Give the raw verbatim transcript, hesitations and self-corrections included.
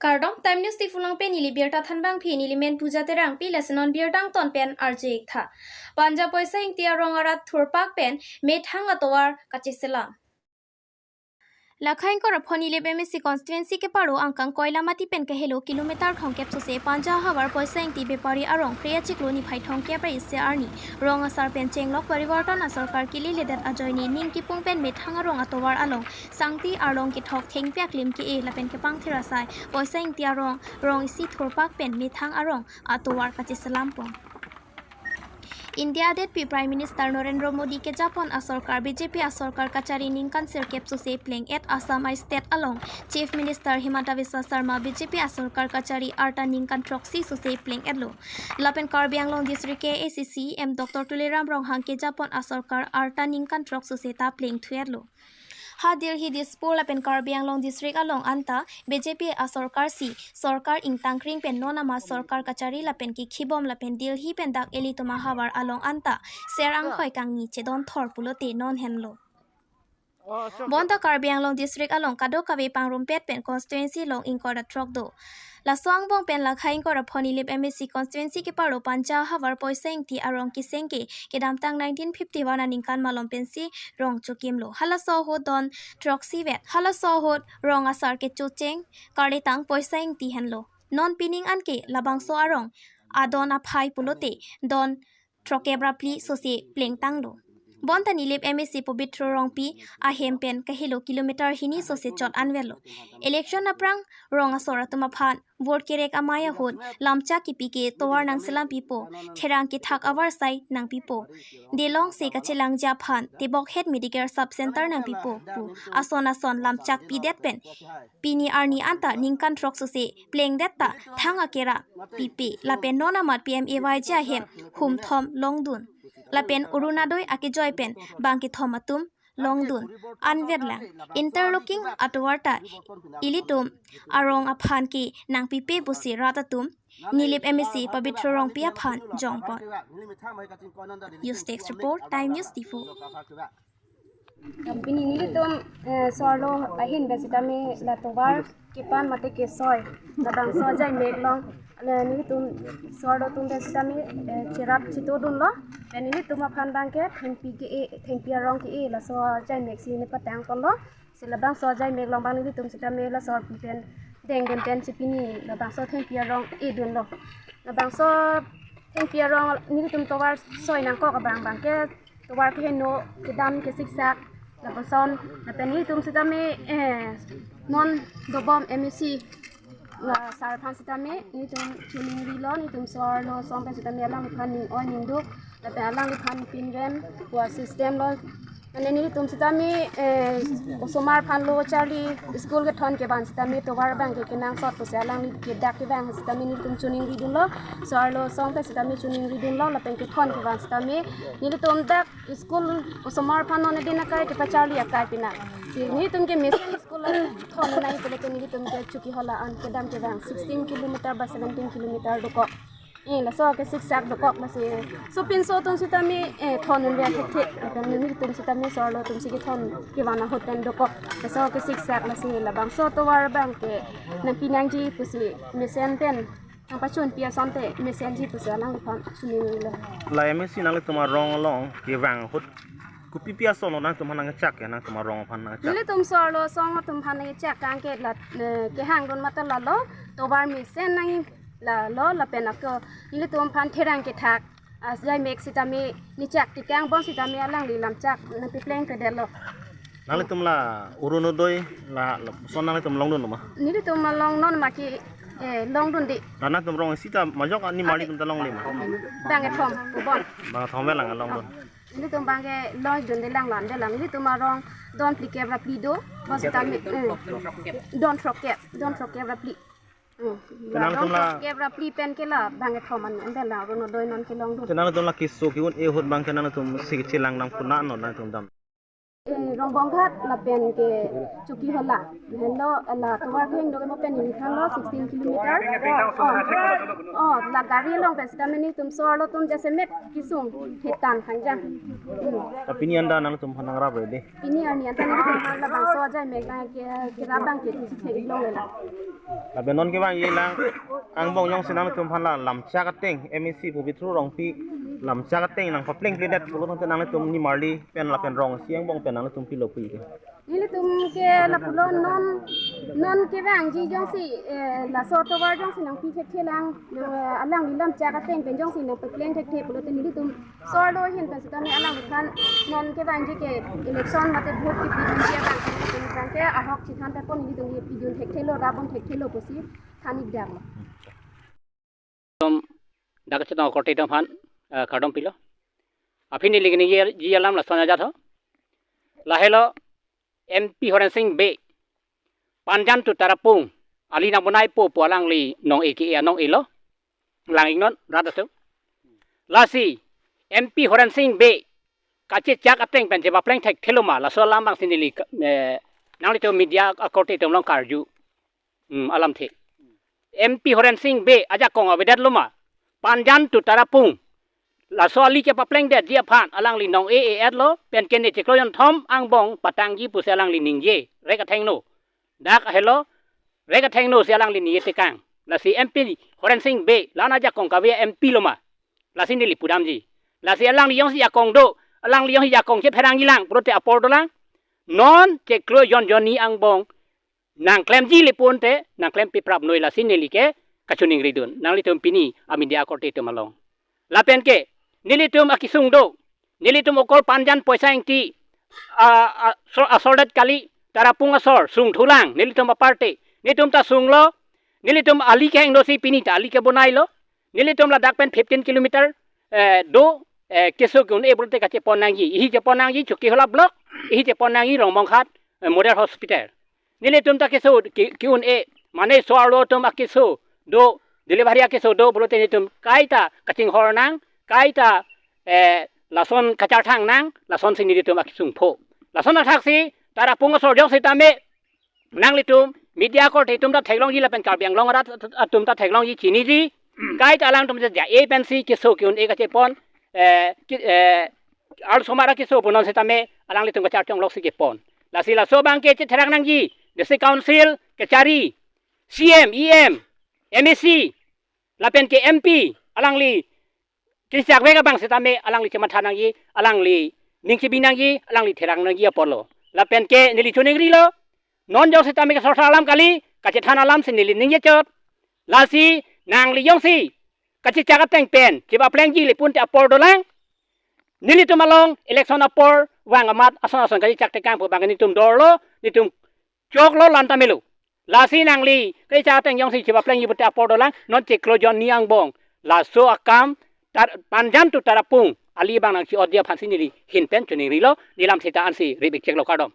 Kardom, Time News Diphu along pen neli birta thanbangpi, neli men Puja Terangpi, lasi non birta angton pen arju-ik tha. Panja Poisa Ingti arong arat thurpak pen methang atovar kacheselam. Lakha ingkoi ra pho Nilip M A C constituency keparo angkang Koilamati pen kahelo kilometer thomkep sose Panja havar Poisa Ingti bepari arong Phre achiklo niphai thomkep ra isi arni rong asar pen chenglok Parivartan asorkar keledet ajoine ning kipung pen methang arong atovar along sangti arlong kethok thengpi aklim ke-e lapen kepangthir asai Poisa Ingti arong rong isi thurpak pen methang arong atovar kacheselam pon. India adetpi Prime Minister Narendra Modi kejapon asorkar B J P asorkar kachari ningkan sirkep sose pleng-et Assam a-state along Chief Minister Himanta Biswa Sarma B J P asorkar kachari arta ningkan throksi sose pleng-etlo. Lapen Karbi Anglong District K A A C C E M Doctor Tuliram Ronghang kejapon asorkar arta ningkan throk sose ta plengthu-etlo. Ha Delhi, Dispur lapen Karbi Anglong District along anta B J P asorkar si sorkar ingtangkring pen non ama sorkar kachari lapen kekhibom lapen Delhi pen dak ilitum ahavar along anta ser anghoi kangni chedon thor pulote non henlo. Bonta Karbi Anglong District along kadokave pangrumpet pen constituency long ingkoi ra throk do. Laso angbong pen lakha ingkoi ra pho Nilip M A C constituency keparo Panja havar Poisa Ingti arong keseng ke kedamtang nineteen fifty-one aningkan malom pensi rong chokimlo. Halaso ahut don throksi vet. Halaso ahut rong asar kechocheng karletang Poisa Ingti henlo. Non pining anke labangso arong adon aphai pulote don throkkep ra phli sose plengtanglo. Bonta Nilip M A C Pobitro Rongpi ahem pen kahelo kilometer hini sose chot anvetlo. Election aphrang rong asor atum aphan vote kerek amei ahut lamchak kipi ke tovar nangselam pipo, therang kethak avarsai nangpipo, delong se kachelangji aphan tebokhet medical sub center nangpipo pu ason ason lamchak pidet pen pini arni anta ningkan throk sose plengdet ta thang akera pipe lapen non amat P M A Y G ahem hum thom longdun lapen Orunodoi akejoi pen bang kethom atum longdun anvetlang. Interlocking atovar ta ilitum arong aphan ke nangpipe pusi rat atum Nilip M A C Pobitro Rongpi aphan jongpon. News Desk Report, Time News Diphu. Pini nelitum, eh, so-arlo ahin pen sitame la tovar kepan mate kesoi labangso ajaimek along, eh, nelitum so-arlo atum pen sitame, eh, cherap chitodunlo. Pen nelitum aphan bang ke thengpi ke-e, thengpi arong ke-e laso ajaimek si nepatangponlo. Si labangso ajaimek along bang nelitum sitame laso arpi pen dengdun pensi pini labangso thengpi arong edunlo. Labangso thengpi arong nelitum tovar soi nangkok abang bang ke tovar keheno kedam kesiksak lapuson lapen nelitum sitame, eh, non dobom M A C la sar aphan sitame nelitum choningrilo, nelitum so-arlo asong pen sitame alangliphan ning-oi ningduk lapen alangliphan pinrem pu a-system lo. Mane nelitum sitame, eh, osomar aphan lo charli school kethon kevan sitame tovar bang ke kenangsot pusi alangli ke dak kevang sitame nelitum choningridunlo, so-arlo asong pen sitame choningridunlo lapen kethon kevan sitame nelitum dak school osomar aphan non eden akai kepacharli akai pinang. Si nelitum ke mesen school thon nai pulote nelitum ke chuki hola an kedam kevang sixteen kilometer ba seventeen kilometer dokok. Eh, laso kesiksak dokok masi. So pinso atum sitame, eh, thon unve thekthe. Lapen nelitum sitame so-arlo atum si kethon kevan ahut pen dokok. Laso kesiksak masi labangso tovar bang ke nangpi nangji pusi mesen pen nangpachunpi asonte mesenji pusi alangliphan choningrilo. La M A C nanglitum arong along kevang ahut kopipi asonlo nangtum aphan nangchak ke nangtum arong aphan nangchak? Nelitum so-arlo asong atum aphan nangchak kang ke la, eh, kehangdun mate lalo tovar mesen nang lalo lapen ako nelitum aphan therang kethak ajaimek sitame nechak tekang bon sitame alangli lamchak nangpiplengpedetlo. Nanglitum la Orunodoi la, lason nanglitum longdunlo ma? Nelitum along non ma ke, eh, longdunde. La nangtum rong isi ta majok ani marli atum ta longle ma? Bang kethom pubon. Bang kethom velang longdun. Nelitum bang ke longdunde lang lan de lang. Nelitum arong don phlikep ra phli do. Bon sitame, eh, don throkkep, don throkkep ra phli. Hmm. Kenang tum la. Kep ra phli pen ke la bang kethom an, an de la Orunodoi non kelongdun. Kenang tum la keso ke-un-e ahut bang kenang tum si chelang nang puna non nangtum dam. Eh, Rongbonghat lapen ke Chokihola. Lahenlo, eh, la tovar kehingno ke mo pen neli thanlo sixteen kilometer. Oh, oh, la gari along pen sita nelitum so-arlo atum jasemet kesung hitan hangjang. Hmm. Ta pini anta nangtumphan nangrap re de. Pini arni anta nelitum labangso ajai mek nang ke, kerap abang ke chithek-ik longle la. Lapen non kevangji lang angbong jongsi nangtumphan la lamchak ateng M A C Pobitro Rongpi lamchak ateng nangpaplengpledet pulo tangte nangtum nimarli pen lapen rong isi angbong pen nangtum pilo pu ke. Nelitum ke lapulo non, non kevangji jongsi, eh, laso tovar jongsi nangpi thekthe lang, nang, eh, alangli lamchak ateng pen jongsi nangpapleng thekthe pulote nelitum so-arlo ahin pen sitame alangliphan non kevangji ke election mate vote kipidunji abang ke nelitum abang ke ahok chithan ta pon nelitum kipidun thekthelo, rabon thekthelo pusi than-ik damlo. Dak chetong korte atum aphan, eh, kardom pilo. Aphi neli keningjeji alam lason ajat ho. Lahelo M P Horen Sing Bey, Panjan to Tarapung ali nangbonaipo pu alangli nong-e ke-e anong-e lo. Lang-iknon rat atum. Lasi M P Horen Sing Bey kachechak ateng pen chepapleng thekthelo ma, laso alam abangsi neli ka-, eh, nanglitum media akorte atum along karju. Hmm, alamthe. M P Horen Sing Bey ajakong avedetlo ma, Panjan to Tarapung laso ali chepaplengdetji aphan alangli nong-e-e-etlo, pen ke ne chiklo jonthom angbong patangji pusi alangli ningje, rek athengno. Dak ahelo, rek athengno si alangli ningje tekang. Lasi M P Horen Sing Bey la-an ajakong kave M P lo ma. Lasi neli pudamji. Lasi alangli jongsi jakong do, alangli jongsi jakong chepherangji lang pulote apor dolang. Non chiklo jon jonni angbong nangklemji le pulote nangklempi prapnoi, lasi neli ke kachiningridun nanglitum pini a-media akorte atum along. Lapen ke nelitum akesung do, nelitum okol Panjan Poisa Ingti, a, a, so-, asordet kali, Tarapung asor sungthulang, nelitum aparte, nelitum ta sunglo, nelitum ali kehingno si pini ta ali kebonailo, nelitum ladak pen fifteen kilometer, eh, do, eh, keso ke-un-e pulote kachepon nangji, ihi chepon nangji Chokihola block, ihi chepon nangji Rongbonghat, eh, Model Hospital. Nelitum ta keso ke, ke-un-e, mane so-arlo atum akeso do, delivery akeso do pulote nelitum kaita kachinghor nang, kaita, eh, lason kacharthang nang, lasonsi nelitum akesung pho. Lason athaksi Tarapung asor jong sitame nanglitum media akorte atum ta theklongji lapen Karbi Anglong arat atum ta theklongji, chiniji. Kaita alangtum ja-e pensi keso ke-un-e kachepon, eh, ke, eh, arlosomar akeso punon sitame alanglitum kacharchong loksi kepon. Lasi laso abang ke chetherak nangji, District Council kachari, C M, E M, M A C, lapen ke M P, alangli kechak vek abang sitame alangli chematha nangji, alangli ning chebi nangji, alangli therak nangji apotlo. Lapen ke neli chiningrilo, non jong sitame ke sorsa alam kali, kachethan alamsi neli ningjechot. Lasi nangli jongsi kachechak ateng pen chepaplengji le pulote apor dolang. Nelitum along election apor vang amat ason ason kachechak tekang pu abang nelitum dorlo, nelitum choklo, lanta melo. Lasi nangli kachechak ateng jongsi chepaplengji pulote apor dolang, non chiklo jonni angbong laso akam tar-, Panjan to Tarapung ali abang nangchi-otji aphansi neli ahin pen chiningrilo, neli lam seta ansi rip-ik cheklo, kardom.